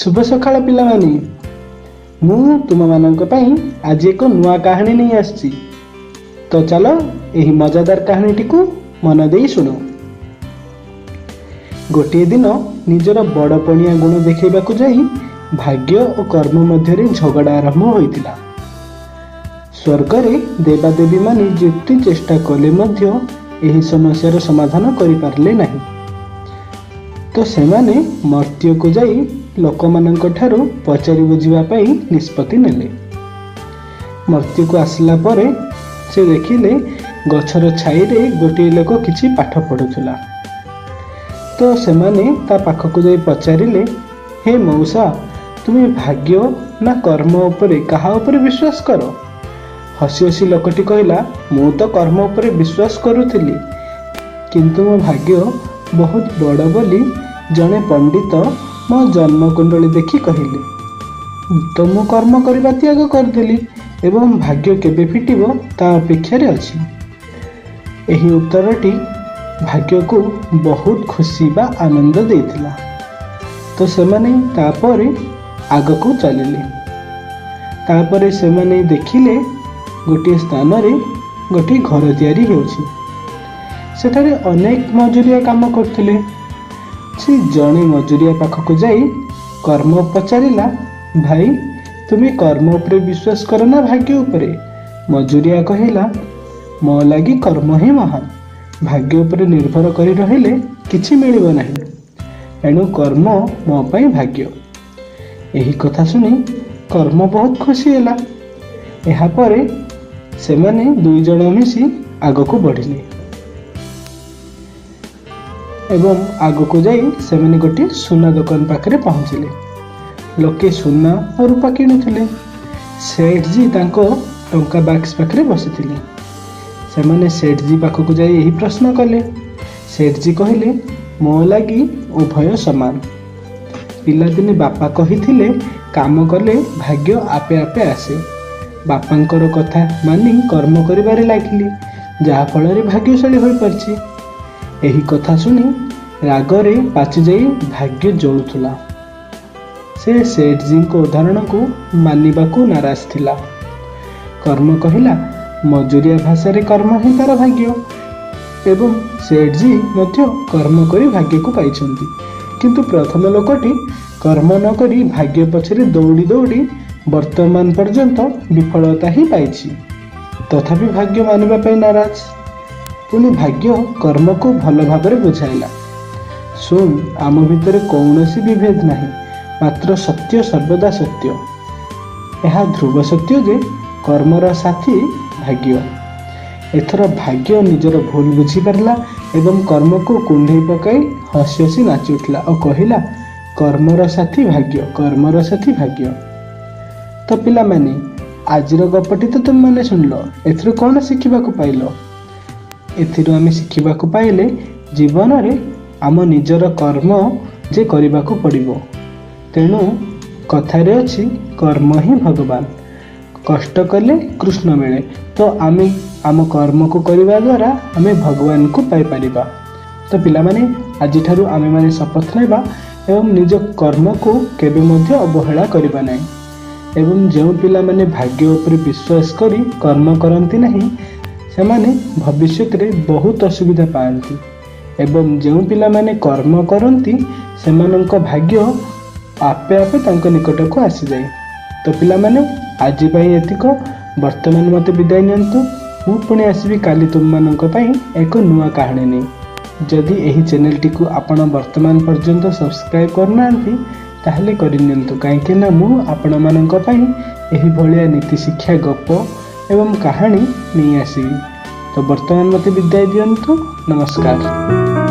ଶୁଭ ସକାଳ ପିଲାମାନେ। ମୁଁ ତୁମମାନଙ୍କ ପାଇଁ ଆଜି ଏକ ନୂଆ କାହାଣୀ ନେଇ ଆସିଛି। ତ ଚାଲ ଏହି ମଜାଦାର କାହାଣୀଟିକୁ ମନ ଦେଇ ଶୁଣ। ଗୋଟିଏ ଦିନ ନିଜର ବଡ଼ ପଣିଆ ଗୁଣ ଦେଖାଇବାକୁ ଯାଇ ଭାଗ୍ୟ ଓ କର୍ମ ମଧ୍ୟରେ ଝଗଡ଼ା ଆରମ୍ଭ ହୋଇଥିଲା। ସ୍ୱର୍ଗରେ ଦେବାଦେବୀମାନେ ଯେତେ ଚେଷ୍ଟା କଲେ ମଧ୍ୟ ଏହି ସମସ୍ୟାର ସମାଧାନ କରିପାରିଲେ ନାହିଁ। ତ ସେମାନେ ମର୍ତ୍ତ୍ୟକୁ ଯାଇ ଲୋକମାନଙ୍କ ଠାରୁ ପଚାରି ବୁଝିବା ପାଇଁ ନିଷ୍ପତ୍ତି ନେଲେ। ମର୍ତ୍ତ୍ୟକୁ ଆସିଲା ପରେ ସେ ଦେଖିଲେ ଗଛର ଛାଇରେ ଗୋଟିଏ ଲୋକ କିଛି ପାଠ ପଢ଼ୁଥିଲା। ତ ସେମାନେ ତା ପାଖକୁ ଯାଇ ପଚାରିଲେ, ହେ ମଉସା, ତୁମେ ଭାଗ୍ୟ ନା କର୍ମ ଉପରେ କାହା ଉପରେ ବିଶ୍ୱାସ କର? ହସି ହସି ଲୋକଟି କହିଲା, ମୁଁ ତ କର୍ମ ଉପରେ ବିଶ୍ୱାସ କରୁଥିଲି, କିନ୍ତୁ ମୋ ଭାଗ୍ୟ ବହୁତ ବଡ଼ ବୋଲି ଜଣେ ପଣ୍ଡିତ ମୋ ଜନ୍ମକୁଣ୍ଡଳୀ ଦେଖି କହିଲେ। ତ ମୁଁ କର୍ମ କରିବା ତ୍ୟାଗ କରିଦେଲି ଏବଂ ଭାଗ୍ୟ କେବେ ଫିଟିବ ତା ଅପେକ୍ଷାରେ ଅଛି। ଏହି ଉତ୍ତରଟି ଭାଗ୍ୟକୁ ବହୁତ ଖୁସି ବା ଆନନ୍ଦ ଦେଇଥିଲା। ତ ସେମାନେ ତାପରେ ଆଗକୁ ଚାଲିଲେ। ତାପରେ ସେମାନେ ଦେଖିଲେ ଗୋଟିଏ ସ୍ଥାନରେ ଗୋଟିଏ ଘର ତିଆରି ହେଉଛି। ସେଠାରେ ଅନେକ ମଜୁରିଆ କାମ କରୁଥିଲେ। ସେ ଜଣେ ମଜୁରିଆ ପାଖକୁ ଯାଇ କର୍ମ ପଚାରିଲା, ଭାଇ, ତୁମେ କର୍ମ ଉପରେ ବିଶ୍ୱାସ କର ନା ଭାଗ୍ୟ ଉପରେ? ମଜୁରିଆ କହିଲା, ମୋ ଲାଗି କର୍ମ ହିଁ ମହାନ। ଭାଗ୍ୟ ଉପରେ ନିର୍ଭର କରି ରହିଲେ କିଛି ମିଳିବ ନାହିଁ, ଏଣୁ କର୍ମ ମୋ ପାଇଁ ଭାଗ୍ୟ। ଏହି କଥା ଶୁଣି କର୍ମ ବହୁତ ଖୁସି ହେଲା। ଏହାପରେ ସେମାନେ ଦୁଇ ଜଣ ମିଶି ଆଗକୁ ବଢ଼ିଲେ ଏବଂ ଆଗକୁ ଯାଇ ସେମାନେ ଗୋଟିଏ ସୁନା ଦୋକାନ ପାଖରେ ପହଞ୍ଚିଲେ। ଲୋକେ ସୁନା ଓ ରୂପା କିଣୁଥିଲେ। ସେଠଜୀ ତାଙ୍କ ଟଙ୍କା ବାକ୍ସ ପାଖରେ ବସିଥିଲେ। ସେମାନେ ସେଠଜୀ ପାଖକୁ ଯାଇ ଏହି ପ୍ରଶ୍ନ କଲେ। ସେଠଜୀ କହିଲେ, ମୋ ଲାଗି ଉଭୟ ସମାନ। ପିଲାଦିନେ ବାପା କହିଥିଲେ, କାମ କଲେ ଭାଗ୍ୟ ଆପେ ଆପେ ଆସେ। ବାପାଙ୍କର କଥା ମାନି କର୍ମ କରିବାରେ ଲାଗିଲି, ଯାହାଫଳରେ ଭାଗ୍ୟଶାଳୀ ହୋଇପାରିଛି। ଏହି କଥା ଶୁଣି ରାଗରେ ପାଚିଯାଇ ଭାଗ୍ୟ ଜଳୁଥିଲା। ସେ ସେଠଜୀଙ୍କ ଉଦାହରଣକୁ ମାନିବାକୁ ନାରାଜ ଥିଲା। କର୍ମ କହିଲା, ମଜୁରିଆ ଭାଷାରେ କର୍ମ ହିଁ ତାର ଭାଗ୍ୟ ଏବଂ ସେଠଜୀ ମଧ୍ୟ କର୍ମ କରି ଭାଗ୍ୟକୁ ପାଇଛନ୍ତି। କିନ୍ତୁ ପ୍ରଥମ ଲୋକଟି କର୍ମ ନ କରି ଭାଗ୍ୟ ପଛରେ ଦୌଡ଼ି ଦୌଡ଼ି ବର୍ତ୍ତମାନ ପର୍ଯ୍ୟନ୍ତ ବିଫଳତା ହିଁ ପାଇଛି, ତଥାପି ଭାଗ୍ୟ ମାନିବା ପାଇଁ ନାରାଜ। ପୁଣି ଭାଗ୍ୟ କର୍ମକୁ ଭଲ ଭାବରେ ବୁଝାଇଲା, ଶୁଣ, ଆମ ଭିତରେ କୌଣସି ବିଭେଦ ନାହିଁ, ମାତ୍ର ସତ୍ୟ ସର୍ବଦା ସତ୍ୟ। ଏହା ଧ୍ରୁବ ସତ୍ୟ ଯେ କର୍ମର ସାଥୀ ଭାଗ୍ୟ। ଏଥର ଭାଗ୍ୟ ନିଜର ଭୁଲ ବୁଝିପାରିଲା ଏବଂ କର୍ମକୁ କୁଣ୍ଢେଇ ପକାଇ ହସି ହସି ନାଚି ଉଠିଲା ଓ କହିଲା, କର୍ମର ସାଥୀ ଭାଗ୍ୟ, କର୍ମର ସାଥୀ ଭାଗ୍ୟ। ତ ପିଲାମାନେ, ଆଜିର ଗପଟି ତ ତୁମେମାନେ ଶୁଣିଲ, ଏଥିରୁ କ'ଣ ଶିଖିବାକୁ ପାଇଲ? ଏଥିରୁ ଆମେ ଶିଖିବାକୁ ପାଇଲେ ଜୀବନରେ ଆମ ନିଜର କର୍ମ ଯେ କରିବାକୁ ପଡ଼ିବ। ତେଣୁ କଥାରେ ଅଛି, କର୍ମ ହିଁ ଭଗବାନ, କଷ୍ଟ କଲେ କୃଷ୍ଣ ମିଳେ। ତ ଆମେ ଆମ କର୍ମକୁ କରିବା ଦ୍ୱାରା ଆମେ ଭଗବାନଙ୍କୁ ପାଇପାରିବା। ତ ପିଲାମାନେ, ଆଜିଠାରୁ ଆମେମାନେ ଶପଥ ନେବା ଏବଂ ନିଜ କର୍ମକୁ କେବେ ମଧ୍ୟ ଅବହେଳା କରିବା ନାହିଁ। ଏବଂ ଯେଉଁ ପିଲାମାନେ ଭାଗ୍ୟ ଉପରେ ବିଶ୍ୱାସ କରି କର୍ମ କରନ୍ତି ନାହିଁ, ସେମାନେ ଭବିଷ୍ୟତରେ ବହୁତ ଅସୁବିଧା ପାଆନ୍ତି। ଏବଂ ଯେଉଁ ପିଲାମାନେ କର୍ମ କରନ୍ତି, ସେମାନଙ୍କ ଭାଗ୍ୟ ଆପେ ଆପେ ତାଙ୍କ ନିକଟକୁ ଆସିଯାଏ। ତ ପିଲାମାନେ, ଆଜି ପାଇଁ ଏତିକ। ବର୍ତ୍ତମାନ ମୋତେ ବିଦାୟ ନିଅନ୍ତୁ। ମୁଁ ପୁଣି ଆସିବି କାଲି ତୁମମାନଙ୍କ ପାଇଁ ଏକ ନୂଆ କାହାଣୀ ନେଇ। ଯଦି ଏହି ଚ୍ୟାନେଲଟିକୁ ଆପଣ ବର୍ତ୍ତମାନ ପର୍ଯ୍ୟନ୍ତ ସବସ୍କ୍ରାଇବ୍ କରୁନାହାନ୍ତି, ତାହେଲେ କରିନିଅନ୍ତୁ, କାହିଁକି ନା ମୁଁ ଆପଣମାନଙ୍କ ପାଇଁ ଏହିଭଳିଆ ନୀତିଶିକ୍ଷା ଗପ ଏବଂ କାହାଣୀ ନେଇ ଆସିବି। ତ ବର୍ତ୍ତମାନ ମୋତେ ବିଦାୟ ଦିଅନ୍ତୁ। ନମସ୍କାର।